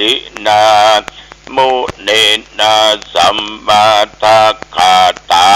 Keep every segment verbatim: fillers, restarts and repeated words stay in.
สินา มุนีนาสัมมาทักขาตา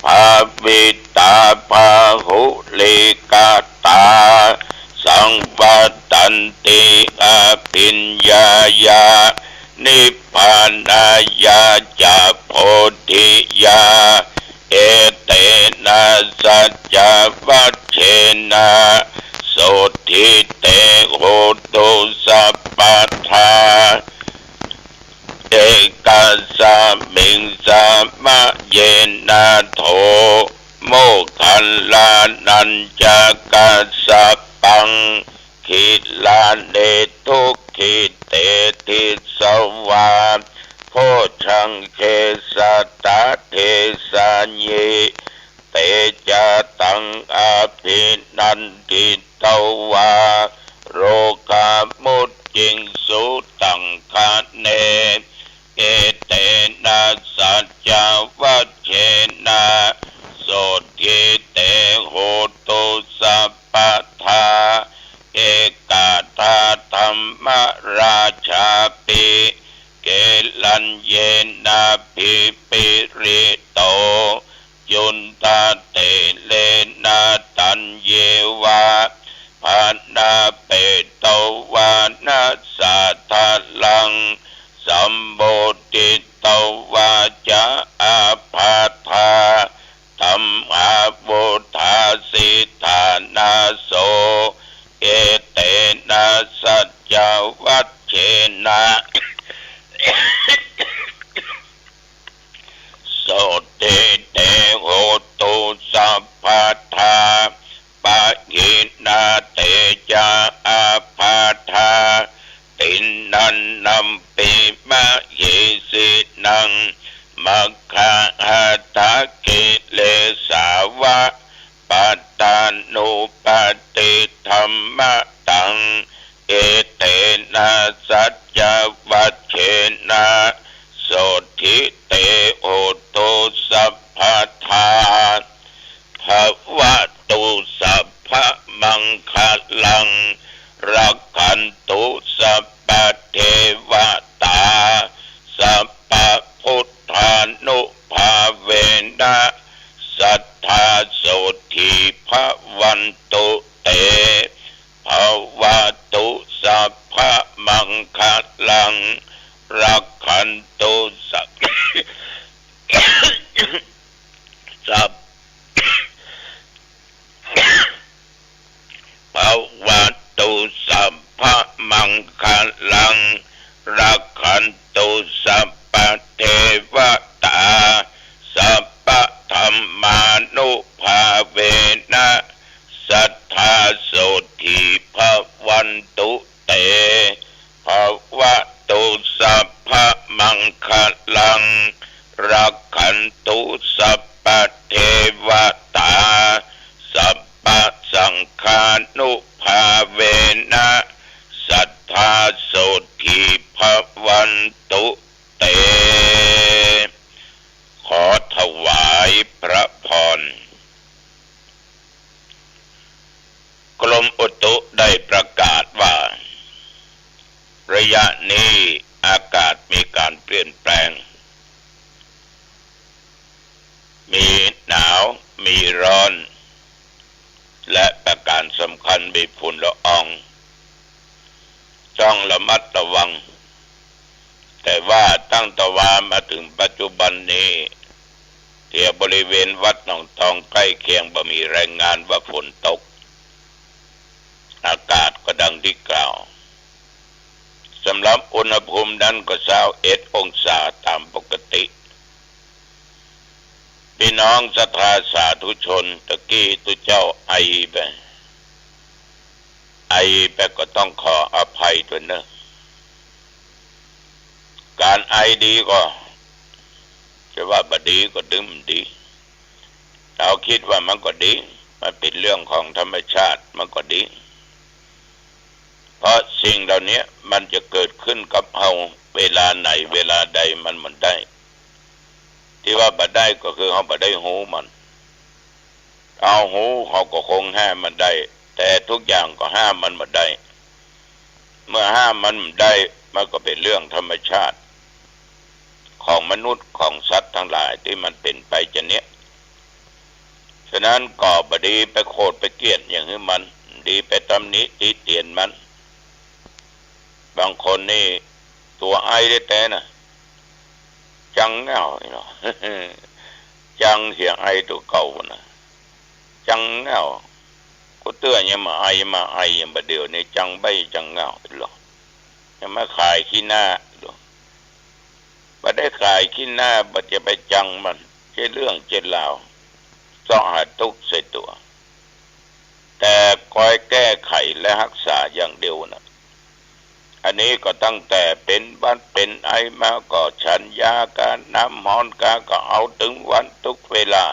ภาวิตา บาหุลีกตา สังวัตตันติ อภิญญายา นิพพานายาจะ โพธิยา เอเตนะ สัจจวัจเจนะ สสทธิ เต โหตุ สัพพะทา เอกัสสะมิง สะมะเยนะ โถ โมคคัลลานัญจกัสสะปัง ขีลานิ ทุกขิเต ทิสวา โพชฌังเข สัตตะเทสะยิ เตจะตัง อภินันทิตวา โรคามุจจิงสุ ตังคะเน เอเตนะ สัจจวัจเจนะ สสทธิ เต โหตุ สัพพะทา เอกาทา ธัมมราชาปิ เกลัญเยนะ ภิปริโต จุนทะเตเรนะ ตัญเยวา ภะนะเปตวานะ สาทะลัง สัมโพธิตวาจะ อาปาทา ธัมมา วุฏฐาสิทธานาโส เอเตนะ สัจจวัจเจนะ สสทธิ เต โหตุ สัพพะทา ปะหินา เตจะ อาปาทา ตินนันนัมปิ มะหิสินัง มัคคะหัตถะกิเลสาวะ ปัตตานุปัตติธัมมะตัง เอเตนะ สัจจวัจเจนะ สสทธิ เต โหตุ สัพพะทา ภะวะตุ สัพพะมังคะลัง รักขันตุ สัพพะเทวะตา สัพพะพุทธานุภาเวนะ สัทธา โสตถี ภะวันตุ เต ภะวะตุ สัพพะมังคะลัง รักขันตุ สัพ สัพ ภะวะตุ สัพพะมังคะลัง รักขันตุ สัพพะเทวะตา สัพพะธัมมานุภาเวนะ สัทธา โสตถี ภะวันตุ เต ภะวะตุ สัพพะมังคะลัง รักขันตุ สัพพะเทวะตา สัพพะสังฆานุภาเวนะ สัทธา โสตถี ภะวันตุ เต ขอถวายพระพร กรมอุตุได้ประกาศว่า ระยะนี้อากาศมีการเปลี่ยนแปลง มีหนาว มีร้อน และประการสำคัญมีฝุ่นละออง ต้องระมัดระวัง แต่ว่าตั้งแต่วามาถึงปัจจุบันนี้ แถวบริเวณวัดหนองตองใกล้เคียงบ่มีรายงานว่าฝนตก อากาศก็ดังที่กล่าว สำหรับอุณหภูมินั้นก็ซาวเอ็ดองศาตามปกติ พี่น้องศรัทธาสาธุชน ตะกี้ตุ๊เจ้าไอไป ไอไปก็ต้องขออภัยด้วยเนอะ การไอดีก็ จะว่าบ่ดีก็ดึมดี เราคิดว่ามันก็ดี มันเป็นเรื่องของธรรมชาติ มันก็ดี เพราะสิ่งเหล่านี้มันจะเกิดขึ้นกับเฮาเวลาไหนเวลาใดมันบ่ได้ ตี้ว่าบ่ได้ก็คือเฮาบ่ได้ฮู้มัน เฮาฮู้เฮาก็คงห้ามมันได้ แต่ทุกอย่างก็ห้ามมันบ่ได้ เมื่อห้ามมันบ่ได้ มันก็เป๋นเรื่องธรรมชาติของมนุษย์ของสัตว์ตังหลายตี้มันเป๋นไปจาเนี้ย ฉะนั้นก็บ่ดีไปโขดไปเกลียดอย่างหื้อมัน ดีไปตำหนิติเตียนมัน บางคนนี่ตั๋วไอแต๊ๆ น่ะ จังเง่าเนาะ จังเสียงไอตั๋วเก่าน่ะ จังเง่า กูเตื้อยังบ่ไอ บ่ไอ อย่างบ่าเดี่ยวนี้ จังใบ้จังเง่าหรอก ยังมาขายขี้หน้าดู บ่ได้ขายขี้หน้า บ่จะไปจังมัน ใจ้เรื่องใจ้ราว เซาะหาตุ๊กข์ใส่ตั๋ว แต่คอยแก้ไขและฮักษาอย่างเดียวน่ะ อันนี้ก็ตั้งแต่เป๋นหวัดเป๋นไอมาก็ฉันยากา น้ำฮ้อนกาก็เอาตึงวันทุกเวลา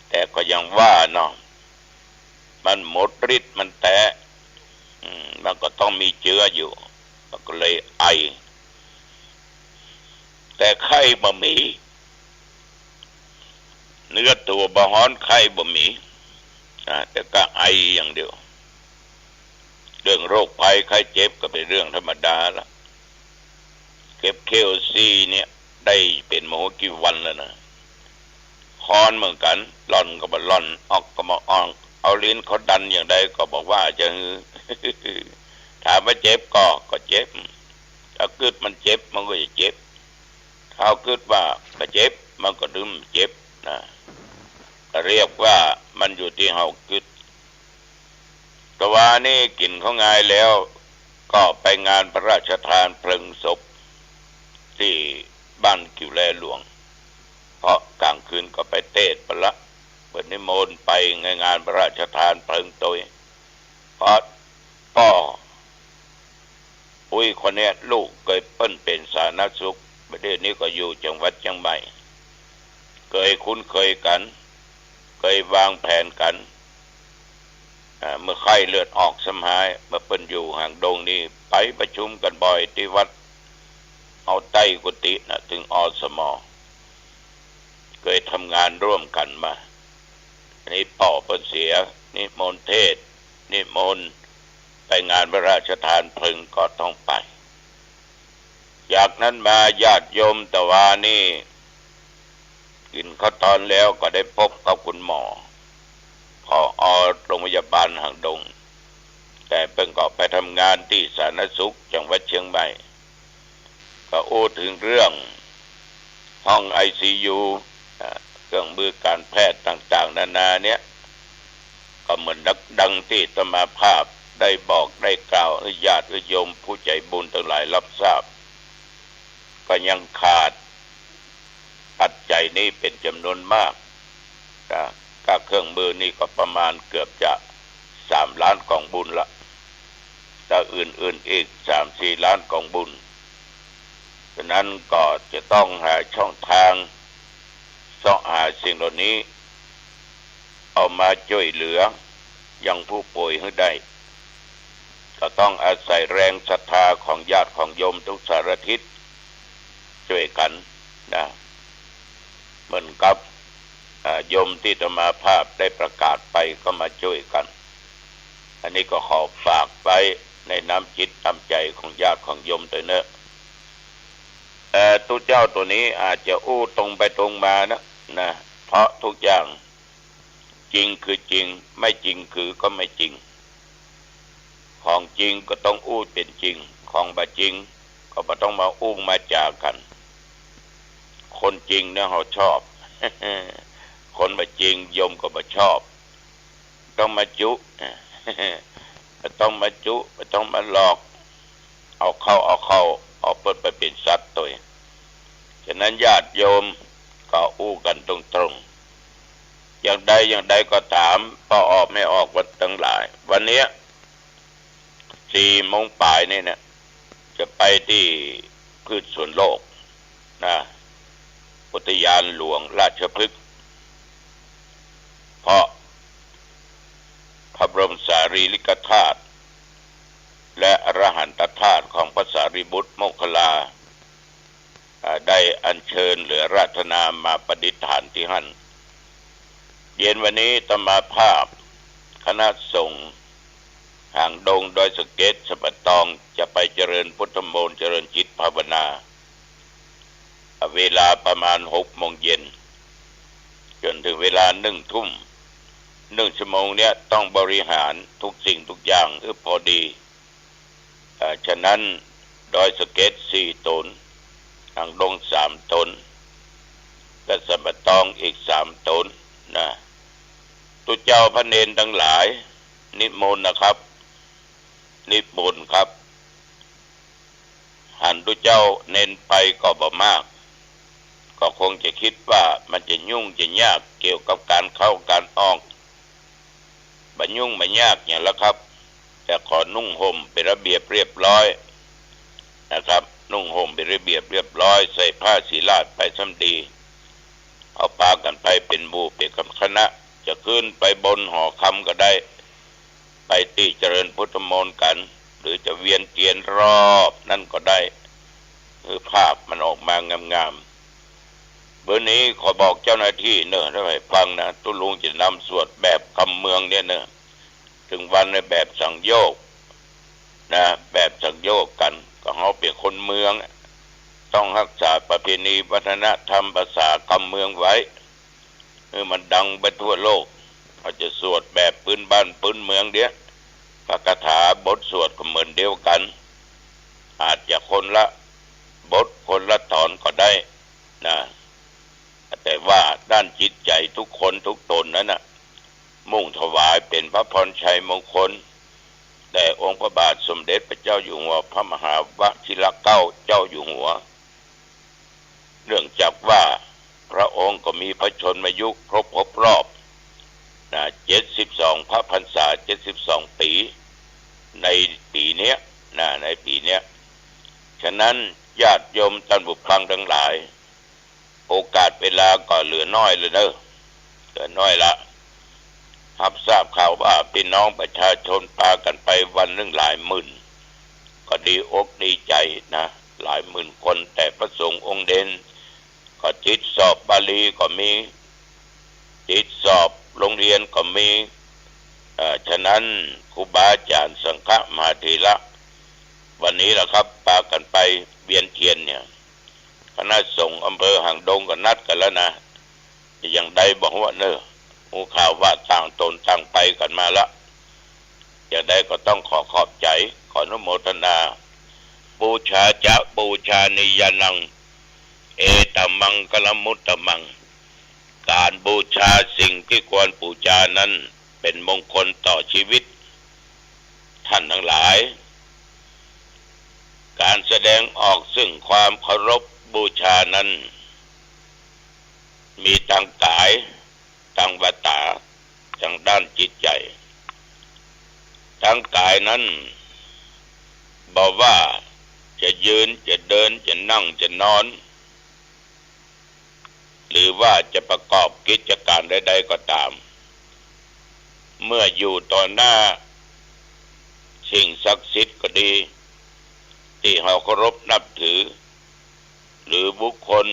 แต่ก็ยังว่าเนาะ มันหมดฤทธิ์มันแต๊ อืม มันก็ต้องมีเจื๊ออยู่ มันก็เลยไอ แต่ไข้บ่มี เนื้อตั๋วบ่ฮ้อน ไข้บ่มี อ่า แต่ก็ไออย่างเดียว เรื่องโรคภัยไข้เจ็บก็เป๋นเรื่องธรรมดาละ เก็บเขี้ยวซี่เนี่ย ได้เป๋นบ่ฮู้กี่วันแล้วนะ ฮ้อนเหมือนกั๋น หล่อนก็บ่หล่อน ออกก็บ่ออก เอาลิ้นเข้าดันอย่างใดก็บ่ว่าจะหื้อ ถามว่าเจ็บก่อ ก็เจ็บ ถ้ากึ๊ดมันเจ็บมันก็จะเจ็บ ถ้าเฮากึ๊ดว่าบ่เจ็บ มันก็ดึงเจ็บนะ ก็เรียกว่ามันอยู่ตี้เฮากึ๊ด ตะวานี้กิ๋นข้าวงายแล้ว ก็ไปงานพระราชทานเพลิงศพ ตี้บ้านกิ่วแลหลวง เพราะก๋างคืนก็ไปเตสน์ไปละ เปิ้นนิมนต์ไปในงานพระราชทานเพลิงตวย เพราะป้อ อุ๊ย คนเนี้ยลูกเกยเปิ้นเป๋นสาธารณสุข บ่าเดี่ยวนี้ก็อยู่จังหวัดเจียงใหม่ เกยคุ้นเคยกั๋น เกยวางแผนกั๋น อ่า เมื่อไข้เลือดออกซ้ำหาย เมื่อเปิ้นอยู่หางดงนี่ ไปประชุมกั๋นบ่อยตี้วัด เอาใต้กุฏิน่ะ ตึง อสม. เกยทำงานร่วมกั๋นมา อันนี้ป้อเปิ้นเสีย นิมนต์เทศน์ นิมนต์ไปงานพระราชทานเพลิงก็ต้องไป จากนั้นมาญาติโยมตะวานี้ กิ๋นข้าวตอนแล้วก็ได้พบกับคุณหมอ ผอ.โรงพยาบาลหางดง แต่เปิ้นก็ไปทำงานตี้สาธารณสุขจังหวัดเจียงใหม่ ก็อู้เถิงเรื่องห้องไอซียู อ่า เครื่องมือการแพทย์ต่างๆ นานาเนี่ย ก็เหมือนดัง ดังตี้อาตมาภาพได้บอกได้กล่าวหื้อญาติหื้อโยมผู้ใจ๋บุญตังหลายฮับทราบ ก็ยังขาดปัจจัยนี้เป๋นจ๋ำนวนมากนะ ก้าเครื่องมือนี่ก็ประมาณเกือบจะสามล้านก๋องบุญละ และอื่นๆ อีกสามสี่ล้านก๋องบุญ ฉะนั้นก็จะต้องหาช่องทาง เซาะหาสิ่งเหล่านี้ เอามาจ้วยเหลือยังผู้ป่วยหื้อได้ ก็ต้องอาศัยแรงศรัทธาของญาติของโยมทุกสารทิศจ้วยกั๋นนะ เหมือนกับ อ่า โยมตี้อาตมาภาพได้ประกาศไปก็มาจ้วยกั๋น อันนี้ก็ขอฝากไว้ในน้ำจิตน้ำใจ๋ของญาติของโยมตวยเนาะ เอ่อ ตุ๊เจ้าตั๋วนี้อาจจะอู้ตรงไปตรงมานะ นะ เพราะทุกอย่างจริงคือจริง ไม่จริงคือก็ไม่จริง ของจริงก็ต้องอู้เป๋นจริง ของบ่จริงก็บ่ต้องมาอู้มาจ๋ากั๋น คนจริงนะเฮาชอบ คนบ่จริงโยมก็บ่ชอบ ต้องมาจุ บ่ต้องมาจุ บ่ต้องมาหลอก เอาเข้า เอาเข้า เอาเปิ้นไปเป๋นสัตว์ตวย ฉะนั้นญาติโยมก็อู้กั๋นตรงๆ อย่างใดอย่างใดก็ต๋าม ป้อออกแม่ออกวัดตังหลาย วันเนี้ย สี่โมงป๋ายนี่เนี่ย จะไปตี้พืชสวนโลกนะ อุทยานหลวงราชพฤกษ์ เพราะพระบรมสารีริกธาตุ และอรหันตธาตุของพระสารีบุตรโมคคัลลา อ่า ได้อัญเชิญเหลือราธนามาประดิษฐานตี้หั้น เย็นวันนี้อาตมาภาพ คณะสงฆ์ หางดง ดอยสะเก็ด สันป่าตอง จะไปเจริญพุทธมนต์ เจริญจิตภาวนา เวลาประมาณหกโมงเย็น จ๋นถึงเวลาหนึ่งทุ่ม หนึ่งชั่วโมงเนี้ยต้องบริหารทุกสิ่งทุกอย่างหื้อพอดี เอ่อ ฉะนั้นดอยสะเก็ดสี่ต๋น หางดงสามต๋น และสันป่าตองอีกสามต๋นนะ ตุ๊เจ้าพระเณรตังหลาย นิมนต์นะครับ นิมนต์ครับ หันตุ๊เจ้าเณรไปก็บ่มาก ก็คงจะกึ๊ดว่ามันจะยุ่งจะยากเกี่ยวกับก๋านเข้าก๋านออก บ่ยุ่งบ่ยากหยังละครับ แต่ขอนุ่งห่มเป๋นระเบียบเรียบร้อยนะครับ นุ่งห่มเป๋นระเบียบเรียบร้อย ใส่ผ้าสีลาดไปซ้ำดี เอาปากั๋นไปเป๋นหมู่เป๋นคณะ จะขึ้นไปบนหอคำก็ได้ ไปตี้เจริญพุทธมนต์กั๋น หรือจะเวียนเตียนรอบนั้นก็ได้ หื้อภาพมันออกมางามๆ เบอร์นี้ขอบอกเจ้าหน้าตี้เน่อ ถ้าหื้อฟังนะ ตุ๊ลุงจะนำสวดแบบกำเมืองเนี่ยเน่อ ถึงวันในแบบสังโยคนะ แบบสังโยคกั๋น ก็เฮาเป๋นคนเมือง ต้องฮักษาประเพณีวัฒนธรรมภาษากำเมืองไว้ หื้อมันดังไปทั่วโลก เฮาจะสวดแบบปื๊นบ้านปื๊นเมืองเดียว พระคาถาบทสวดก็เหมือนเดียวกั๋น อาจจะคนละบทคนละต๋อนก็ได้นะ แต่ว่าด้านจิตใจ๋ทุกคนทุกต๋นนั้นน่ะ มุ่งถวายเป๋นพระพรชัยมงคล แด่องค์พระบาทสมเด็จพระเจ้าอยู่หัว พระมหาวชิรเกล้าเจ้าอยู่หัว เนื่องจากว่าพระองค์ก็มีพระชนมายุครบ ครบรอบนะ เจ็ดสิบสอง พระพรรษา เจ็ดสิบสองปี๋ ในปี๋เนี้ยนะ ในปี๋เนี้ย ฉะนั้นญาติโยมต้านผู้ฟังตังหลาย โอกาสเวลาก็เหลือน้อยแล้วเน่อ เหลือน้อยละ ฮับทราบข่าวว่าปี้น้องประชาชนปากั๋นไปวันนึ่งหลายหมื่น ก็ดีอกดีใจ๋นะ หลายหมื่นคน แต่พระสงฆ์องค์เณรก็ติดสอบบาลีก็มี ติดสอบโรงเรียนก็มี เอ่อ ฉะนั้นครูบาอาจ๋ารย์สังฆมหาเถระ วันนี้ล่ะครับ ปากั๋นไปเวียนเตียนเนี่ย คณะสงฆ์อำเภอหางดงก็นัดกั๋นแล้วนะ จะยังใดบ่ฮู้เน่อ ฮู้ข่าวว่าต่างต๋นต่างไปกั๋นมาละ อย่างใดก็ต้องขอขอบใจ๋ ขออนุโมทนา ปูชาจะปูชนียานัง เอตมังคลมุตตมัง ก๋านบูชาสิ่งตี้ควรปูชานั้นเป๋นมงคลต่อจีวิต ต้านตังหลาย ก๋านแสดงออกซึ่งความเคารพบูชานั้น มีตางก๋าย ตางวาจา ตางด้านจิตใจ๋ ตางก๋ายนั้น บ่ว่าจะยืน จะเดิน จะนั่ง จะนอน หรือว่าจะประกอบกิจก๋านใดๆ ก็ต๋าม เมื่ออยู่ต่อหน้าสิ่งศักดิ์สิทธิ์ก็ดี ตี้เฮาเคารพนับถือ หรือบุคคล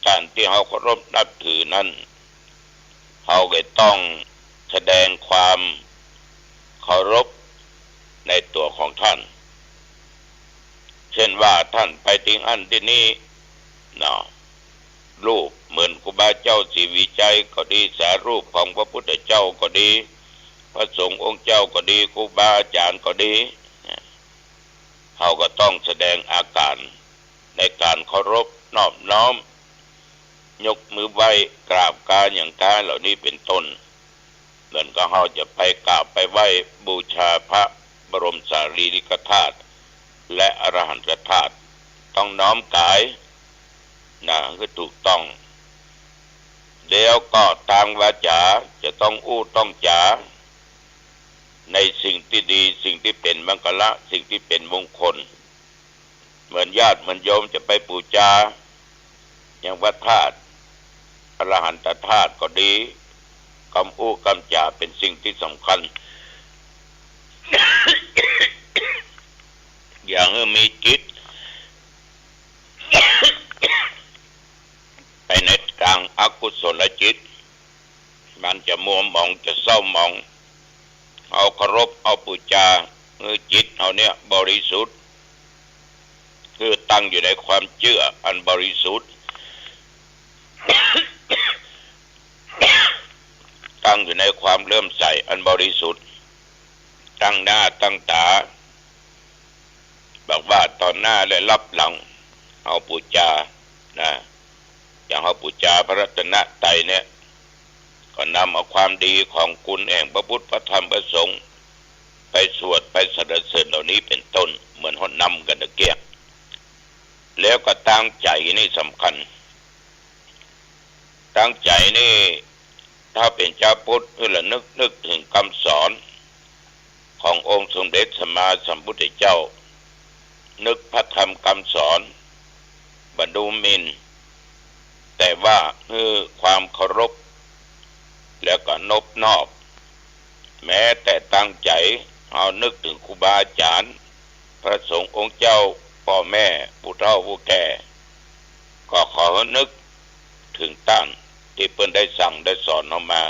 ต้านตี้เฮาเคารพนับถือนั้น เฮาก็ต้องแสดงความเคารพในตั๋วของต้าน เช่นว่าต้านไปตี้อั้นตี้นี้เนาะ รูปเหมือนครูบาเจ้าศรีวิชัยก็ดี สารูปของพระพุทธเจ้าก็ดี พระสงฆ์องค์เจ้าก็ดี ครูบาอาจ๋ารย์ก็ดี เฮาก็ต้องแสดงอาก๋านในก๋านเคารพนอบน้อม ยกมือไหว้กราบกาหยังกาเหล่านี้เป๋นต้น เหมือนกับเฮาจะไปกราบไปไหว้บูชาพระบรมสารีริกธาตุและอรหันตธาตุ ต้องน้อมก๋ายนะ หื้อถูกต้อง แล้วก็ตางวาจาจะต้องอู้ต้องจ๋าในสิ่งตี้ดี สิ่งตี้เป๋นมังคละ สิ่งตี้เป๋นมงคล เหมือนญาติเหมือนโยมจะไปปู๋จายังพระธาตุ อรหันตธาตุก็ดี กำอู้กำจ๋าเป๋นสิ่งตี้สำคัญ อย่าหื้อมีจิต ไปในตางอกุศลจิต มันจะมัวหมอง จะเศร้าหมอง เฮาเคารพ เอาปู๋จาหื้อจิตเฮาเนี่ยบริสุทธิ์ คือตั้งอยู่ในความเจื้ออันบริสุทธิ์ ตั้งอยู่ในความเลื่อมใสอันบริสุทธิ์ ตั้งหน้าตั้งต๋า บอกว่าต่อหน้าและลับหลัง เอาปู๋จานะ อย่างเอาปู๋จาพระรัตนตรัยเนี่ย ก็นำเอาความดีของคุณแห่งพระพุทธพระธรรมพระสงฆ์ ไปสวดไปสรรเสริญเหล่านี้เป็นต้น เหมือนเฮานำกั๋นตะเกีย แล้วก็ตั้งใจ๋นี่สำคัญ ตั้งใจ๋นี่ ถ้าเป๋นจาวพุทธหื้อระนึกนึกเถิงกำสอนขององค์สมเด็จสัมมาสัมพุทธเจ้า นึกพระธรรมกำสอนบ่ดูหมิ่น แต่ว่าหื้อความเคารพ แล้วก็นบนอบ แม้แต่ตั้งใจ๋เฮานึกเถิงครูบาอาจ๋ารย์ พระสงฆ์องค์เจ้า ป้อแม่ ผู้เฒ่าผู้แก่ ก็ขอหื้อนึกเถิงต้านตี้เปิ้นได้สั่งได้สอนเฮามา